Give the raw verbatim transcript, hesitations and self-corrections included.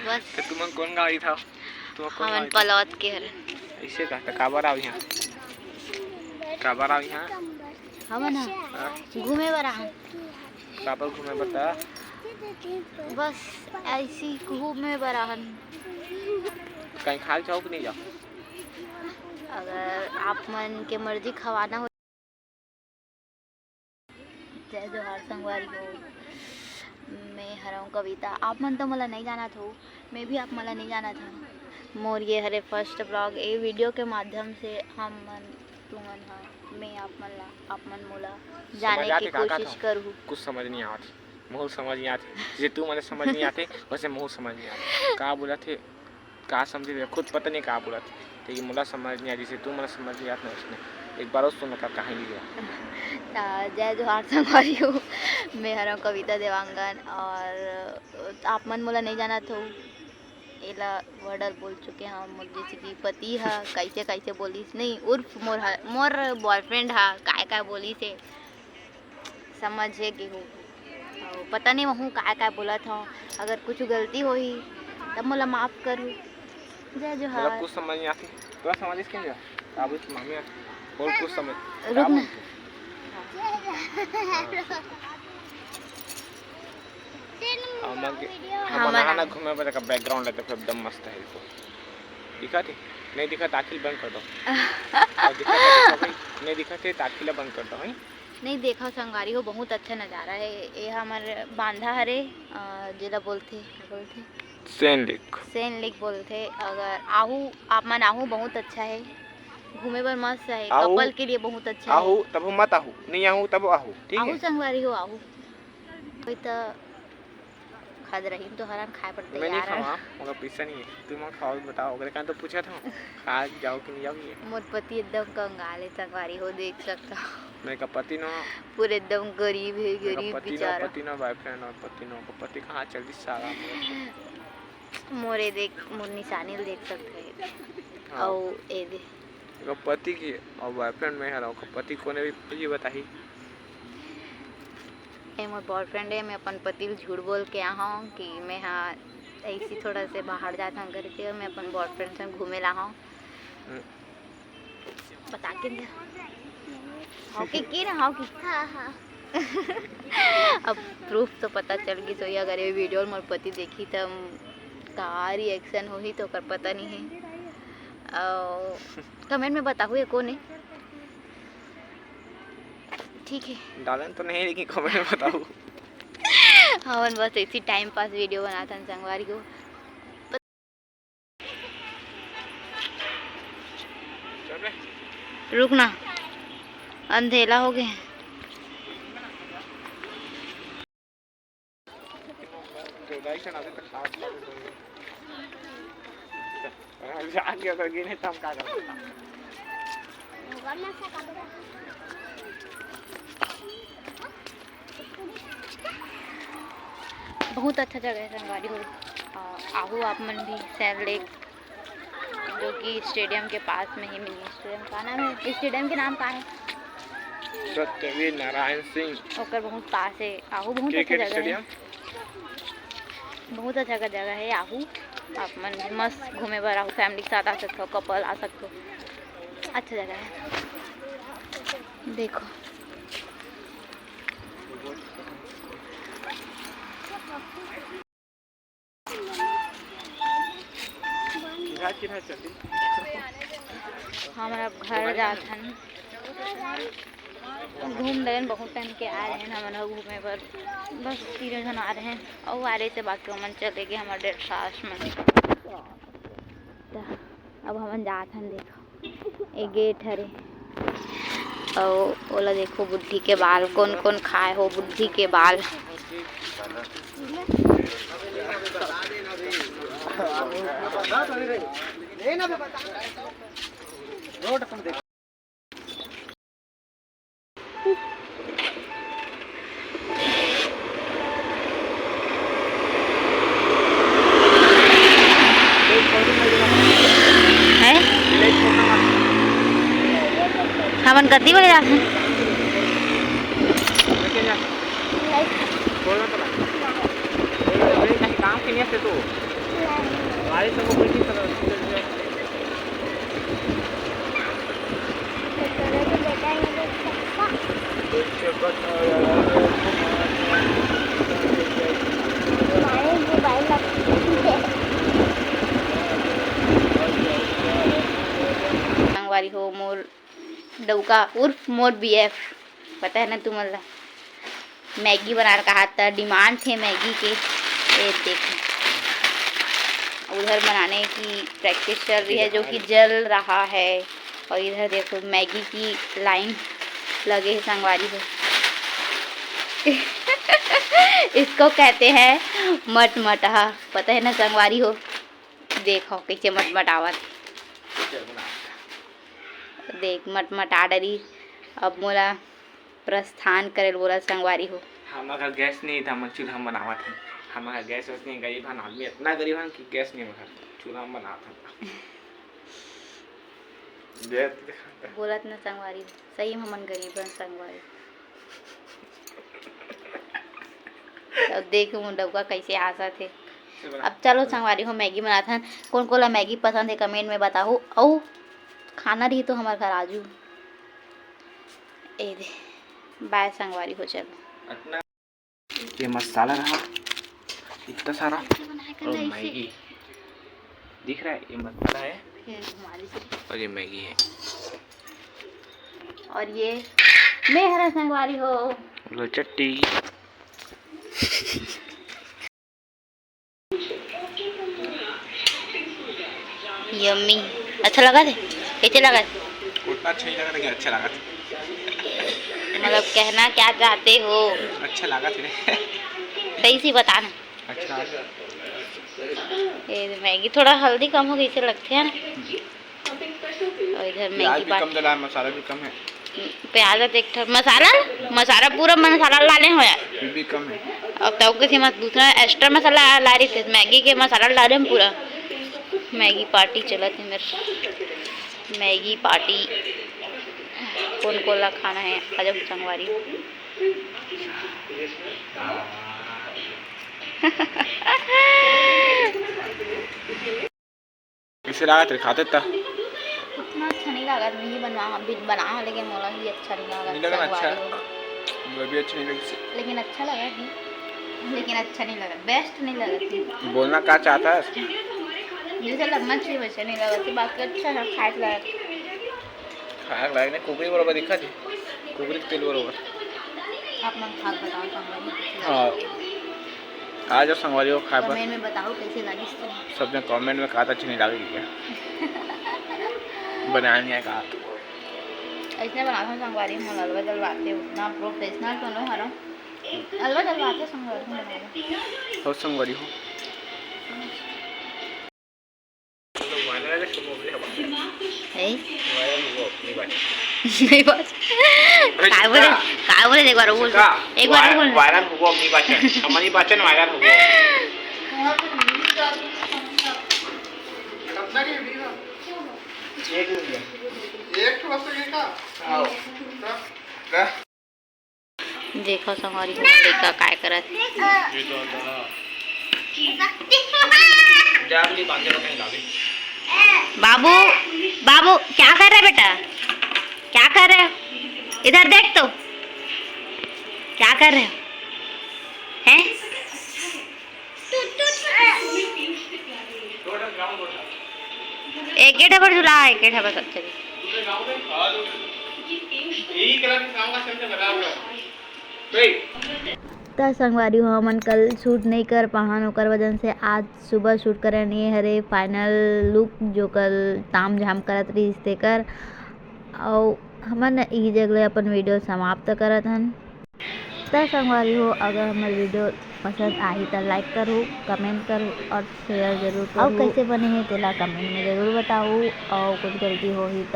बस। तो तुमन कौन गाड़ी था? तुमन कौन हमन गाड़ी था? पलौद के हरन। ऐसे का? तो काबर आओ यहाँ? काबर आओ यहाँ? हमन ह हाँ? घूमे बर आहन। काबर घूमे बर ता? बस ऐसी घूमे बर आहन। कहीं खाल जाओ कि नहीं जाओ? अगर आप मन के मर्जी खवाना हो। जय जोहार संगवारी हो, मैं हरव कविता। आप मन तो मोला नहीं जानत हो, मैं भी आप मोला नहीं जानत हव। मोर ये हरे फर्स्ट ब्लॉग। ए वीडियो के माध्यम से हम मन, तुमन ह, मैं आप मन ला, आप मन मोला जाने समझ आथे की का कोशिश कहत हव? करहू। कुछ समझ नहीं आवत हे, मोहू समझ नहीं आथे। जैसे तू मोला समझ नहीं आथे, वैसे मोहू समझ नहीं आथे। का बोलत हे, का समझे, खुद पता नहीं का बोलत हे। लेकिन मोला समझ नहीं आथे, जैसे तू मोला समझ नहीं आत ना, उसने एक बार और सुन का कहानी है। त जय जोहार संगवारी हो, मैं हरव कविता देवांगन और आप मन मोला नहीं जानत हो। एला वडर बोल चुके हव, मोर जैसे कि पति ह कैसे कैसे बोलिस, नहीं, उर्फ मोर ह, मोर बॉयफ्रेंड ह काय काय बोलिस हे, समझ हे कि हो, अउ पता नहीं वहूँ काय काय बोलत हव। अगर कुछ गलती होही तब मोला माफ करू। जय मतलब जोहार। कुछ समझ नहीं आती, तोला समझ इसके नहीं? अब इसकी मामी आती, बोल कुछ समझ। रुक ना। और मन के हाँ, हमन मना। आना घूमे बर का बैकग्राउंड है तो एकदम मस्त है इसको। दिखा थे? नहीं दिखा तो आँखी बंद कर दो। और दिखा थे, दिखा भाई। नहीं दिखा थे तो आँखी ला बंद कर दो, हैं? नहीं देखा संगवारी हो, बहुत अच्छा नज़ारा है। ये हमर बांधा हरे, अ, जेला बोलथे, बोलथे? सेन लेक। सेन लेक बोलथे। अगर आहू, आप मन आहू, बहुत अच्छा है, घूमे बर मस्त है, आहू, कपल के लिए बहुत अच्छा है। आहू तब मत आहू, नहीं आहू तब आहू, ठीक आहू है? संगवारी हो, आहू। कोई तो खाद रही तो हरन खाए पर मैं नहीं तैयार है। खावा, मगर पैसा नहीं है। तुम खाओ, बताओ, अगर कहाँ तो पूछा था, खा जाओ कि नहीं जाओ ये? मोर पति एकदम कंगाल है संगवारी हो, देख सकता हो। मैं का पति ना। पूरे एकदम गरीब है, मेरा गरीब पति ना, बेचारा। पति ना, बॉयफ्रेंड और पति ना, का पति कहाँ चल दी साला? मोरे देख, मोर निशानी ल देख सकते हैं। हाँ। अउ ए दे। एकर पति के अउ बॉयफ्रेंड में हर, ओकर पति कोने भी, ये बताही। ए मोर बॉयफ्रेंड है, मैं अपन पति ल झूठ बोल के आ हूँ कि मैं हा ऐसी थोड़ा से बाहर जात हूँ करके, मैं अपन बॉयफ्रेंड से घूमे ला हूँ। हम्म। बता के दे। हाँ कि, की ना, हाँ कि। हाँ, हाँ। अब प्रूफ तो पता चल गई, तो ये अगर ये वीडियो मोर पति देखी, त का रिएक्शन होही, तो ओकर पता नहीं है। अउ कमेंट में बताहू, ये कौन है? ठीक है। डालन तो नहीं, लेकिन कमेंट में बताहू। हमन बस ऐसी टाइम पास वीडियो बनाथन संगवारी हो। रुक ना, अंधेला हो गए। जाके अगर गिने, तब का करता? बहुत अच्छा जगह है संगवारी हो। आ, आहू आप मन भी सेन लेक, जो कि स्टेडियम के पास में ही मिनी स्टेडियम। का नाम है स्टेडियम के? नाम का है? सत्यवीर नारायण सिंह। ओकर बहुत पास है, आहू बहुत अच्छा जगह है। बहुत अच्छा का जगह है आहू। आप मन भी मस्त घूमे बर आहू, फैमिली के साथ आ सकते हो, कपल आ सकते हो, अच्छा जगह है। देखो। हमन अब घर जात हन। घूम डरेन, बहुत टाइम के आए रहेन हमन ह घूमे बर, बस तीनों झन आ रहेन, अउ आ रहे से बाकी हमन चले गए हमर डेढ़ सास मन। त अब हमन जात हन, देखो। ए गेट हरे। अउ ओला देखो, बुढ़ी के बाल, कोन कोन खाए हो बुढ़ी के बाल। हैं? हमन कति बजे जाथन? बोलना तो बा। बोलना तो बा। कहीं काम के नहीं से तू। गाड़ी से कोई नहीं चला, सीधे सीधे। संगवारी हो, मोर डउका उर्फ मोर बीएफ, पता है ना तुमन ला, मैगी बनाना कहा था, डिमांड थे मैगी के। ये देखो, उधर बनाने की प्रैक्टिस चल रही है, जो कि जल रहा है। और इधर देखो, मैगी की लाइन लगे है, संगवारी हो। इसको कहते हैं मटमटहा, पता है ना, संगवारी हो। देखो, कैसे मटमटावत। देख, मटमटा डरी। अब मोला प्रस्थान करे ल बोला, संगवारी हो। हमर घर गैस नहीं था, हम चूल्हा में बनावत हन। हमर घर गैस वैस नहीं, गरीब हन आदमी, इतना गरीब हन कि गैस नहीं, हमर घर चूल्हा में बनावत हन। गैस दिखा। बोलत न संगवारी हो, सही में हमन गरीब हन संगवारी। अब देख मोर डउका कैसे हाँसत हे। अब चलो संगवारी हो, मैगी बनात हन। कोन कोन ला मैगी पसंद है, कमेंट में बताहू। अउ खाना रही तो हमर घर आजू। ए दे, बाय संगवारी हो, चलो। ये मसाला रहा इतना सारा, और मैगी दिख रहा है, ये मसाला है, और ये मैगी है, और ये मैं हरा संगवारी हो। लो चट्टी। यम्मी। अच्छा लगा थे? कैसे लगा थे? उतना अच्छा नहीं लगा, लेकिन अच्छा लगा था। मतलब, कहना क्या चाहते हो? अच्छा लगा थे। सही से बताना। अच्छा लगा। ये मैगी थोड़ा हल्दी कम हो गई से लगते है ना। और इधर प्याज मैगी भी बाट कम डला है, मसाला भी कम है। प्याज तो एक ठो मसाला, मसाला पूरा मसाला डाले हो यार। ये भी कम है। अब तो किसी मत दूसरा एक्स्ट्रा मसाला ला रही थी, मैगी के मसाला डाले हम पूरा। मैगी पार्टी चलत है मेरे, मैगी पार्टी। कौन कौन ला खाना है, आ जाओ संगवारी। कैसे लागत रे, खाते त? उतना अच्छा नहीं लागत, मैं ही बनवा, बना, लेकिन मोला ही अच्छा नहीं लागत, नहीं लगा ना अच्छा। संगवारी हो। मोला भी अच्छा नहीं लगा। लेकिन अच्छा लगा ही, लेकिन अच्छा नहीं लगा, बेस्ट नहीं लगा थी। बोलना का चाहता है? जैसे लगना चाहिए वैसे नहीं लगा थी, बाकी अच्छा है, खाए लायक। खाए लायक नहीं, कुकरी बरोबर दिखा थी, कुकरी के तेल बरोबर। आप मन खा के बताओ संगवारी। हाँ। आ जाओ संगवारी हो खाए बर। कमेंट में बताओ कैसे लागिस तो। सब जन कमेंट में कहा था, "अच्छा नहीं लागे क्या?" बनाया नहीं है कहा। ऐसने बनाथन संगवारी, मोला अलवा जलवाथे, उतना प्रोफेशनल तो नो हरो। अलवा जलवाथे संगवारी, मोला अलवा। हो संगवारी हो। ए? नहीं बात। अरे काय बोले? चिक्का। काय बोले? एक बार बोल। चिक्का। एक बार वाय-, बोल। वायरल हुआ अमिताभ बच्चन। अमिताभ बच्चन वायरल हुआ। एक रुपया। एक ठो बस के का? आओ। देखो संगवारी हो, लइका काय करत। बाबू, बाबू, क्या कर रहे बेटा? क्या कर रहे हो? इधर देख तो, क्या कर रहे हो? हैं? एक ही ठबर झूला, एक ही ठबर सब चली। त संगवारी हो, हमन कल शूट नइ कर पाहन, ओकर वजह से आज सुबह शूट करन। ये हरे फाइनल लुक, जो कल ताम झाम करत रहिस तेकर। अउ हमन इही जगह ले अपन वीडियो समाप्त करत हन। त संगवारी हो, अगर हमर वीडियो पसंद आही त लाइक करहु, कमेंट करहु और शेयर जरूर करहु। अउ कैसे बने हे तेला कमेंट में जरूर बताहु, अउ कुछ गलती होही त